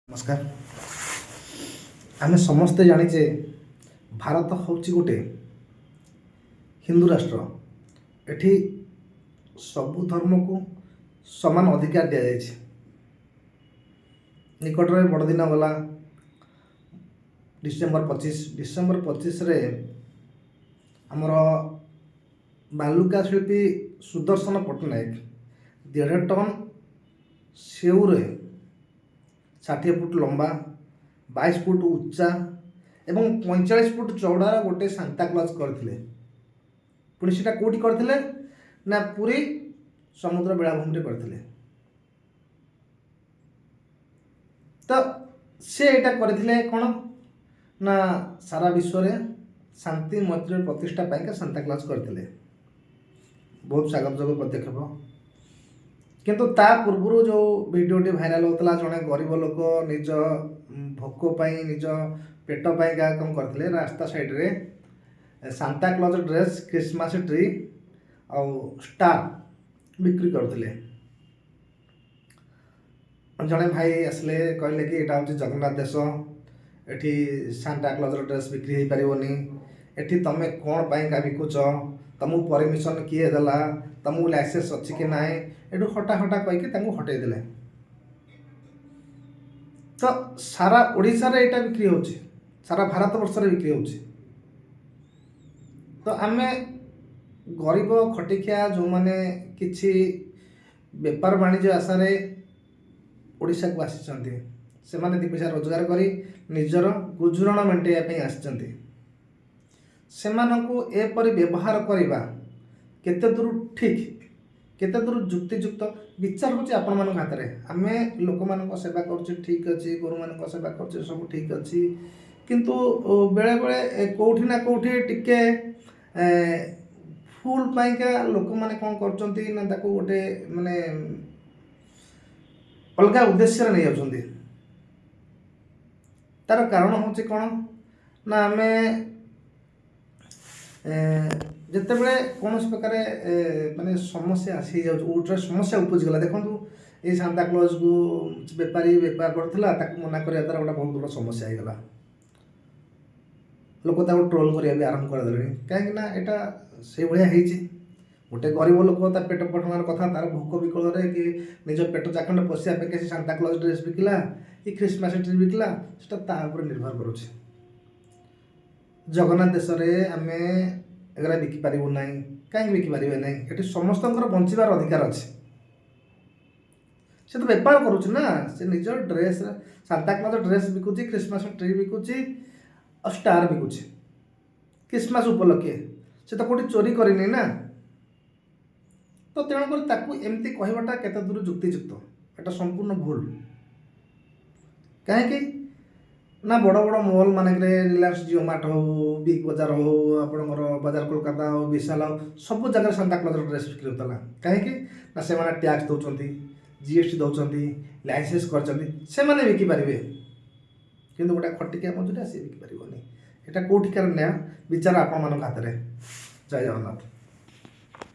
ନମସ୍କାର। ଆମେ ସମସ୍ତେ ଜାଣିଛେ, ଭାରତ ହେଉଛି ଗୋଟେ ହିନ୍ଦୁ ରାଷ୍ଟ୍ର। ଏଠି ସବୁ ଧର୍ମକୁ ସମାନ ଅଧିକାର ଦିଆଯାଇଛି। ନିକଟରେ ବଡ଼ଦିନ ଗଲା, ଡିସେମ୍ବର 25। ଡିସେମ୍ବର 25ରେ ଆମର ବାଲୁକା ଶିଳ୍ପୀ ସୁଦର୍ଶନ ପଟ୍ଟନାୟକ 1.5 ଟନ୍ ସେଉରେ 60 ଫୁଟ ଲମ୍ବା, 22 ଫୁଟ ଉଚ୍ଚା ଏବଂ 45 ଫୁଟ ଚଉଡ଼ାର ଗୋଟେ ସାନ୍ତାକ୍ଲଜ୍ କରିଥିଲେ। ପୁଣି ସେଇଟା କେଉଁଠି କରିଥିଲେ ନା ପୁରୀ ସମୁଦ୍ର ବେଳାଭୂମିରେ କରିଥିଲେ। ତ ସେ ଏଇଟା କରିଥିଲେ କ'ଣ ନା ସାରା ବିଶ୍ୱରେ ଶାନ୍ତି ମୈତ୍ରୀର ପ୍ରତିଷ୍ଠା ପାଇଁକା ସାନ୍ତାକ୍ଲଜ୍ କରିଥିଲେ। ବହୁତ ସ୍ୱାଗତଯୋଗ୍ୟ ପଦକ୍ଷେପ। କିନ୍ତୁ ତା ପୂର୍ବରୁ ଯେଉଁ ଭିଡ଼ିଓଟି ଭାଇରାଲ୍ ହେଉଥିଲା, ଜଣେ ଗରିବ ଲୋକ ନିଜ ଭୋକ ପାଇଁ, ନିଜ ପେଟ ପାଇଁକା କ'ଣ କରିଥିଲେ, ରାସ୍ତା ସାଇଡ଼ରେ ସାନ୍ତାକ୍ଲଜ୍ ଡ୍ରେସ୍, ଖ୍ରୀଷ୍ଟମାସ ଟ୍ରି ଆଉ ଷ୍ଟାର୍ ବିକ୍ରି କରୁଥିଲେ। ଜଣେ ଭାଇ ଆସିଲେ, କହିଲେ କି ଏଇଟା ହେଉଛି ଜଗନ୍ନାଥ ଦେଶ, ଏଠି ସାନ୍ତାକ୍ଲଜ୍ର ଡ୍ରେସ୍ ବିକ୍ରି ହେଇପାରିବନି, ଏଠି ତୁମେ କ'ଣ ପାଇଁକା ବିକୁଛ, ତୁମକୁ ପରମିସନ୍ କିଏ ଦେଲା, ତୁମକୁ ଲାଇସେନ୍ସ ଅଛି କି ନାହିଁ? ଏଠୁ ହଟା ହଟା କହିକି ତାଙ୍କୁ ହଟେଇ ଦେଲେ। ତ ସାରା ଓଡ଼ିଶାରେ ଏଇଟା ବିକ୍ରି ହେଉଛି, ସାରା ଭାରତ ବର୍ଷରେ ବିକ୍ରି ହେଉଛି। ତ ଆମେ ଗରିବ ଖଟିଖିଆ, ଯେଉଁମାନେ କିଛି ବେପାର ବାଣିଜ୍ୟ ଆଶାରେ ଓଡ଼ିଶାକୁ ଆସିଛନ୍ତି, ସେମାନେ ଦୁଇ ପଇସା ରୋଜଗାର କରି ନିଜର ଗୁଜୁରାଣ ମେଣ୍ଟାଇବା ପାଇଁ ଆସିଛନ୍ତି, ସେମାନଙ୍କୁ ଏପରି ବ୍ୟବହାର କରିବା କେତେ ଦୂର ଠିକ୍, କେତେ ଦୂର ଯୁକ୍ତିଯୁକ୍ତ, ବିଚାର ହେଉଛି ଆପଣମାନଙ୍କ ହାତରେ। ଆମେ ଲୋକମାନଙ୍କ ସେବା କରୁଛେ, ଠିକ୍ ଅଛି। ଗୋରୁମାନଙ୍କ ସେବା କରୁଛେ, ସବୁ ଠିକ୍ ଅଛି। କିନ୍ତୁ ବେଳେବେଳେ କେଉଁଠି ନା କେଉଁଠି ଟିକେ ଭୁଲ ପାଇଁକା ଲୋକମାନେ କ'ଣ କରୁଛନ୍ତି ନା ତାକୁ ଗୋଟେ ମାନେ ଅଲଗା ଉଦ୍ଦେଶ୍ୟରେ ନେଇଯାଉଛନ୍ତି। ତାର କାରଣ ହେଉଛି କ'ଣ ନା ଆମେ ଯେତେବେଳେ କୌଣସି ପ୍ରକାର ମାନେ ସମସ୍ୟା ଆସିଯାଉଛି, ଗୋଟେ ସମସ୍ୟା ଉପୁଜିଗଲା। ଦେଖନ୍ତୁ, ଏଇ ସାନ୍ତାକ୍ଲଜ୍କୁ ବେପାରୀ ବେପାର କରୁଥିଲା, ତାକୁ ମନା କରିବା ଦ୍ୱାରା ଗୋଟେ ବହୁତ ବଡ଼ ସମସ୍ୟା ହେଇଗଲା। ଲୋକ ତାକୁ ଟ୍ରୋଲ୍ କରିବା ବି ଆରମ୍ଭ କରିଦେଲେଣି, କାହିଁକି ନା ଏଇଟା ସେଇଭଳିଆ ହେଇଛି। ଗୋଟେ ଗରିବ ଲୋକ, ତା ପେଟ ପଟଣାର କଥା, ତାର ଭୋକ ବିକଳରେ କି ନିଜ ପେଟ ଚାଖଣ୍ଡେ ପୋଷିବା ପାଇଁ ସେ ସାନ୍ତାକ୍ଲଜ୍ ଡ୍ରେସ୍ ବିକିଲା କି ଖ୍ରୀଷ୍ଟମାସ ଟ୍ରି ବିକିଲା, ସେଟା ତା ଉପରେ ନିର୍ଭର କରୁଛି। ଜଗନ୍ନାଥ ଦେଶରେ ଆମେ ଏଗୁଡ଼ା ବିକି ପାରିବୁ ନାହିଁ। କାହିଁକି ବିକି ପାରିବେ ନାହିଁ? ଏଠି ସମସ୍ତଙ୍କର ବଞ୍ଚିବାର ଅଧିକାର ଅଛି। ସେ ତ ବେପାର କରୁଛି ନା, ସେ ନିଜ ଡ୍ରେସ୍, ସାନ୍ତାକ୍ଲଜ୍ ଡ୍ରେସ୍ ବିକୁଛି, ଖ୍ରୀଷ୍ଟମାସ ଟ୍ରି ବିକୁଛି ଆଉ ଷ୍ଟାର୍ ବିକୁଛି ଖ୍ରୀଷ୍ଟମାସ ଉପଲକ୍ଷେ। ସେ ତ କେଉଁଠି ଚୋରି କରିନି ନା। ତ ତେଣୁକରି ତାକୁ ଏମିତି କହିବାଟା କେତେ ଦୂର ଯୁକ୍ତିଯୁକ୍ତ? ଏଟା ସମ୍ପୂର୍ଣ୍ଣ ଭୁଲ। କାହିଁକି ନା ବଡ଼ ବଡ଼ ମଲ୍ ମାନଙ୍କରେ, ରିଲାଏନ୍ସ ଜିଓ ମାର୍ଟ ହଉ, ବିଗ୍ ବଜାର ହଉ, ଆପଣଙ୍କର ବଜାର କୋଲକାତା ହଉ, ବିଶାଲ ହଉ, ସବୁ ଜାଗାରେ ସାନ୍ତାକ୍ଲଜ୍ର ଡ୍ରେସ୍ ବିକ୍ରି ହେଉଥିଲା। କାହିଁକି ନା ସେମାନେ ଟ୍ୟାକ୍ସ ଦେଉଛନ୍ତି, ଜିଏସ୍ଟି ଦେଉଛନ୍ତି, ଲାଇସେନ୍ସ କରିଛନ୍ତି, ସେମାନେ ବିକିପାରିବେ। କିନ୍ତୁ ଗୋଟେ ଖଟିକିଆ ମଜୁରିଆ, ସିଏ ବିକିପାରିବନି। ଏଇଟା କେଉଁଠିକାର ନ୍ୟାୟ? ବିଚାର ଆପଣମାନଙ୍କ ହାତରେ। ଜୟ ଜଗନ୍ନାଥ।